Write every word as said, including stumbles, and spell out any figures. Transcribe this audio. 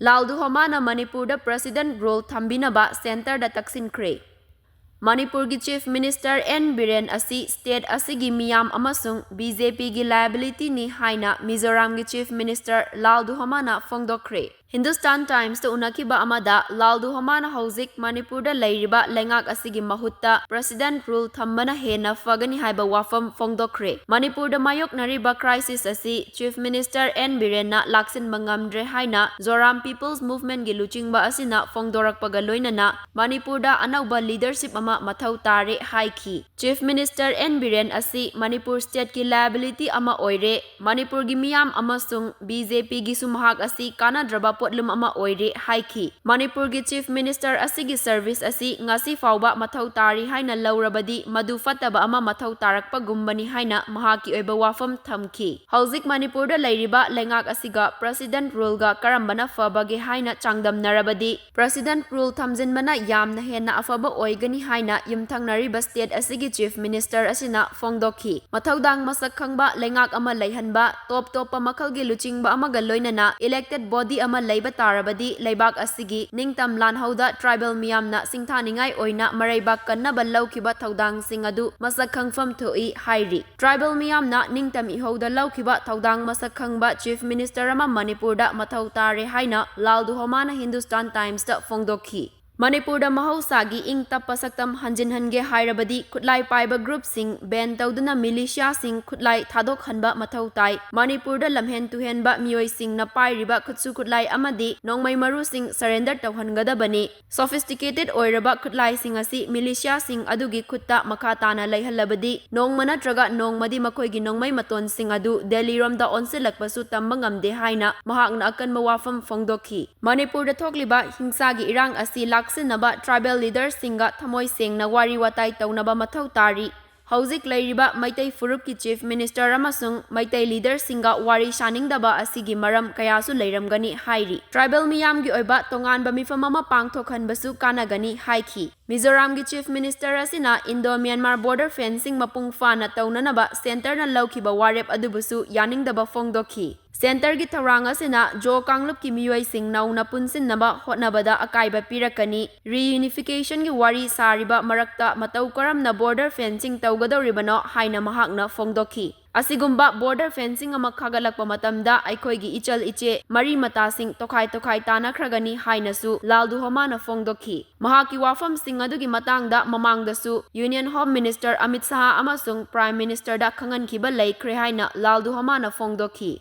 ꯂꯥꯜꯗꯨꯍꯣꯃꯥꯅ ꯃꯅꯤꯄꯨꯔꯗ President Rule ꯊꯝꯕꯤꯅꯕ centreꯗ ꯇꯛꯁꯤꯟꯈ꯭ꯔꯦ꯫ ꯃꯅꯤꯄꯨꯔꯒꯤ Chief Minister and Biren ꯑꯁꯤ state ꯑꯁꯤꯒꯤ ꯃꯤꯌꯥꯝ ꯑꯃꯁꯨꯡ BJPꯒꯤ liabilityꯅꯤ ꯍꯥꯏꯅ ꯃꯤꯖꯣꯔꯥꯝꯒꯤ Chief Minister ꯂꯥꯜꯗꯨꯍꯣꯃꯥꯅ ꯐꯣꯡꯗꯣꯛꯈ꯭ꯔꯦ꯫ Hindustan Timesꯇ ꯎꯅꯈꯤꯕ ꯑꯃꯗ ꯂꯥꯜꯗꯨꯍꯣꯃꯥꯅ ꯍꯧꯖꯤꯛ ꯃꯅꯤꯄꯨꯔꯗ ꯂꯩꯔꯤꯕ ꯂꯩꯉꯥꯛ ꯑꯁꯤꯒꯤ ꯃꯍꯨꯠꯇ President Rule ꯊꯝꯕꯅ ꯍꯦꯟꯅ ꯐꯒꯅꯤ ꯍꯥꯏꯕ ꯋꯥꯐꯝ ꯐꯣꯡꯗꯣꯛꯈ꯭ꯔꯦ꯫ ꯃꯅꯤꯄꯨꯔꯗ ꯃꯥꯌꯣꯛꯅꯔꯤꯕ crisis ꯑꯁꯤ Chief Minister ꯑꯦꯟ ꯕꯤꯔꯦꯟꯅ ꯂꯥꯛꯁꯤꯟꯕ ꯉꯝꯗ꯭ꯔꯦ ꯍꯥꯏꯅ Zoram People's Movementꯀꯤ ꯂꯨꯆꯤꯡꯕ ꯑꯁꯤꯅ ꯐꯣꯡꯗꯣꯔꯛꯄꯒ ꯂꯣꯏꯅꯅ ꯃꯅꯤꯄꯨꯔꯗ ꯑꯅꯧꯕ leadership ꯑꯃ ꯃꯊꯧ ꯇꯥꯔꯦ ꯍꯥꯏꯈꯤ꯫ Chief Minister ꯑꯦꯟ ꯕꯤꯔꯦꯟ ꯑꯁꯤ ꯃꯅꯤꯄꯨꯔ stateꯀꯤ liability ꯑꯃ ꯑꯣꯏꯔꯦ꯫ ꯃꯅꯤꯄꯨꯔꯒꯤ ꯃꯤꯌꯥꯝ ꯑꯃꯁꯨꯡ BJPꯒꯤꯁꯨ ꯃꯍꯥꯛ ꯑꯁꯤ ꯀꯥꯟꯅꯗ꯭ꯔꯕ ꯄꯣꯠꯂꯨꯝ ꯑꯃ ꯑꯣꯏꯔꯦ ꯍꯥꯏꯈꯤ꯫ ꯃꯅꯤꯄꯨꯔꯒꯤ Chief Minister ꯑꯁꯤꯒꯤ service ꯑꯁꯤ ꯉꯁꯤ ꯐꯥꯎꯕ ꯃꯊꯧ ꯇꯥꯔꯤ ꯍꯥꯏꯅ ꯂꯧꯔꯕꯗꯤ ꯃꯗꯨ ꯐꯠꯇꯕ ꯑꯃ ꯃꯊꯧ ꯇꯥꯔꯛꯄꯒꯨꯝꯕꯅꯤ ꯍꯥꯏꯅ ꯃꯍꯥꯛꯀꯤ ꯑꯣꯏꯕ ꯋꯥꯐꯝ ꯊꯝꯈꯤ꯫ ꯍꯧꯖꯤꯛ ꯃꯅꯤꯄꯨꯔꯗ ꯂꯩꯔꯤꯕ ꯂꯩꯉꯥꯛ ꯑꯁꯤꯒ President Ruleꯒ ꯀꯔꯝꯕꯅ ꯐꯕꯒꯦ ꯍꯥꯏꯅ ꯆꯥꯡꯗꯝꯅꯔꯕꯗꯤ President Rule ꯊꯝꯖꯤꯟꯕꯅ ꯌꯥꯝꯅ ꯍꯦꯟꯅ ꯑꯐꯕ ꯑꯣꯏꯒꯅꯤ ꯍꯥꯏꯅ ꯌꯨꯝꯊꯪꯅꯔꯤꯕ state ꯑꯁꯤꯒꯤ Chief Minister ꯑꯁꯤꯅ ꯐꯣꯡꯗꯣꯛꯈꯤ꯫ ꯃꯊꯧꯗꯥꯡ ꯃꯁꯛ ꯈꯪꯕ ꯂꯩꯉꯥꯛ ꯑꯃ ꯂꯩꯍꯟꯕ, top ꯇꯣꯞꯄ ꯃꯈꯜꯒꯤ ꯂꯨꯆꯤꯡꯕ ꯑꯃꯒ ꯂꯣꯏꯅꯅ elected body ꯑꯃ ꯂꯩꯕ ꯇꯥꯔꯕꯗꯤ ꯂꯩꯕꯥꯛ ꯑꯁꯤꯒꯤ ꯅꯤꯡꯇꯝ ꯂꯥꯟꯍꯧꯗ tribal ꯃꯤꯌꯥꯝꯅ ꯁꯤꯡꯊꯥꯅꯤꯡꯉꯥꯏ ꯑꯣꯏꯅ ꯃꯔꯩꯕꯥꯛ ꯀꯟꯅꯕ ꯂꯧꯈꯤꯕ ꯊꯧꯗꯥꯡꯁꯤꯡ ꯑꯗꯨ ꯃꯁꯛ ꯈꯪꯐꯝ ꯊꯣꯛꯏ ꯍꯥꯏꯔꯤ꯫ Tribal ꯃꯤꯌꯥꯝꯅ ꯅꯤꯡꯇꯝ ꯏꯍꯧꯗ ꯂꯧꯈꯤꯕ ꯊꯧꯗꯥꯡ ꯃꯁꯛ ꯈꯪꯕ Chief Minister ꯑꯃ ꯃꯅꯤꯄꯨꯔꯗ ꯃꯊꯧ ꯇꯥꯔꯦ ꯍꯥꯏꯅ ꯂꯥꯜꯗꯨꯍꯣꯃꯥꯅ Hindustan Timesꯇ ꯐꯣꯡꯗꯣꯛꯈꯤ꯫ ꯃꯅꯤꯄꯨꯔꯗ ꯃꯍꯧꯁꯥꯒꯤ ꯏꯪ ꯇꯞꯄ ꯁꯛꯇꯝ ꯍꯟꯖꯤꯟꯍꯟꯒꯦ ꯍꯥꯏꯔꯕꯗꯤ ꯈꯨꯠꯂꯥꯏ ꯄꯥꯏꯕ groupꯁꯤꯡ ban ꯇꯧꯗꯨꯅ militiaꯁꯤꯡ ꯈꯨꯠꯂꯥꯏ ꯊꯥꯗꯣꯛꯍꯟꯕ ꯃꯊꯧ ꯇꯥꯏ꯫ ꯃꯅꯤꯄꯨꯔꯗ ꯂꯝꯍꯦꯟ ꯇꯨꯍꯦꯟꯕ ꯃꯤꯑꯣꯏꯁꯤꯡꯅ ꯄꯥꯏꯔꯤꯕ ꯈꯨꯠꯁꯨ ꯈꯨꯠꯂꯥꯏ ꯑꯃꯗꯤ ꯅꯣꯡꯃꯩ ꯃꯔꯨꯁꯤꯡ surrender ꯇꯧꯍꯟꯒꯗꯕꯅꯤ꯫ Sophisticated ꯑꯣꯏꯔꯕ ꯈꯨꯠꯂꯥꯏꯁꯤꯡ ꯑꯁꯤ militiaꯁꯤꯡ ꯑꯗꯨꯒꯤ ꯈꯨꯠꯇ ꯃꯈꯥ ꯇꯥꯅ ꯂꯩꯍꯜꯂꯕꯗꯤ ꯅꯣꯡꯃ ꯅꯠꯇ꯭ꯔꯒ ꯅꯣꯡꯃꯗꯤ ꯃꯈꯣꯏꯒꯤ ꯅꯣꯡꯃꯩ ꯃꯇꯣꯟꯁꯤꯡ ꯑꯗꯨ ꯗꯦꯜꯂꯤꯔꯣꯝꯗ ꯑꯣꯟꯁꯤꯜꯂꯛꯄꯁꯨ ꯇꯝꯕ ꯉꯝꯗꯦ ꯍꯥꯏꯅ ꯃꯍꯥꯛꯅ ꯑꯀꯟꯕ ꯋꯥꯐꯝ ꯐꯣꯡꯗꯣꯛꯈꯤ꯫ ꯃꯅꯤꯄꯨꯔꯗ ꯊꯣꯛꯂꯤꯕ ꯍꯤꯡꯁꯥꯒꯤ ꯏꯔꯥꯡ ꯑꯁꯤ ꯂꯥꯛꯁꯤꯟꯅꯕ tribal leaderꯁꯤꯡꯒ ꯊꯃꯣꯏ ꯁꯦꯡꯅ ꯋꯥꯔꯤ ꯋꯥꯇꯥꯏ ꯇꯧꯅꯕ ꯃꯊꯧ ꯇꯥꯔꯤ꯫ ꯍꯧꯖꯤꯛ ꯂꯩꯔꯤꯕ ꯃꯩꯇꯩ ꯐꯨꯔꯨꯞꯀꯤ Chief Minister ꯑꯃꯁꯨꯡ ꯃꯩꯇꯩ leaderꯁꯤꯡꯒ ꯋꯥꯔꯤ ꯁꯥꯅꯤꯡꯗꯕ ꯑꯁꯤꯒꯤ ꯃꯔꯝ ꯀꯌꯥꯁꯨ ꯂꯩꯔꯝꯒꯅꯤ ꯍꯥꯏꯔꯤ꯫ Tribal ꯃꯤꯌꯥꯝꯒꯤ ꯑꯣꯏꯕ ꯇꯣꯉꯥꯟꯕ ꯃꯤꯐꯝ ꯑꯃ ꯄꯥꯡꯊꯣꯛꯍꯟꯕꯁꯨ ꯀꯥꯟꯅꯒꯅꯤ ꯍꯥꯏꯈꯤ꯫ ꯃꯤꯖꯣꯔꯥꯝꯒꯤ Chief Minister ꯑꯁꯤꯅ Indo-Myanmar border fencing ꯃꯄꯨꯡ ꯐꯥꯅ ꯇꯧꯅꯅꯕ centreꯅ ꯂꯧꯈꯤꯕ ꯋꯥꯔꯦꯞ ꯑꯗꯨꯕꯨꯁꯨ ꯌꯥꯅꯤꯡꯗꯕ ꯐꯣꯡꯗꯣꯛꯈꯤ꯫ Centreꯒꯤ ꯊꯧꯔꯥꯡ ꯑꯁꯤꯅ ꯖꯣ ꯀꯥꯡꯂꯨꯞꯀꯤ ꯃꯤꯑꯣꯏꯁꯤꯡ ꯅꯧꯅ ꯄꯨꯟꯁꯤꯟꯅꯕ ꯍꯣꯠꯅꯕꯗ ꯑꯀꯥꯏꯕ ꯄꯤꯔꯛꯀꯅꯤ꯫ Reunificationꯒꯤ ꯋꯥꯔꯤ ꯁꯥꯔꯤꯕ ꯃꯔꯛꯇ ꯃꯇꯧ ꯀꯔꯝꯅ border fencing ꯇꯧꯒꯗꯧꯔꯤꯕꯅꯣ ꯍꯥꯏꯅ ꯃꯍꯥꯛꯅ ꯐꯣꯡꯗꯣꯛꯈꯤ꯫ ꯑꯁꯤꯒꯨꯝꯕ border fencing ꯑꯃ ꯈꯥꯒꯠꯂꯛꯄ ꯃꯇꯝꯗ ꯑꯩꯈꯣꯏꯒꯤ ꯏꯆꯜ ꯏꯆꯦ ꯃꯔꯤ ꯃꯇꯥꯁꯤꯡ ꯇꯣꯈꯥꯏ ꯇꯣꯈꯥꯏ ꯇꯥꯅꯈ꯭ꯔꯒꯅꯤ ꯍꯥꯏꯅꯁꯨ ꯂꯥꯜꯗꯨꯍꯣꯃꯥꯅ ꯐꯣꯡꯗꯣꯛꯈꯤ꯫ ꯃꯍꯥꯛꯀꯤ ꯋꯥꯐꯝꯁꯤꯡ ꯑꯗꯨꯒꯤ ꯃꯇꯥꯡꯗ ꯃꯃꯥꯡꯗꯁꯨ Union Home Minister ꯑꯃꯤꯠ ꯁꯍꯥ ꯑꯃꯁꯨꯡ Prime Ministerꯗ ꯈꯪꯍꯟꯈꯤꯕ ꯂꯩꯈ꯭ꯔꯦ ꯍꯥꯏꯅ ꯂꯥꯜꯗꯨꯍꯣꯃꯥꯅ ꯐꯣꯡꯗꯣꯛꯈꯤ꯫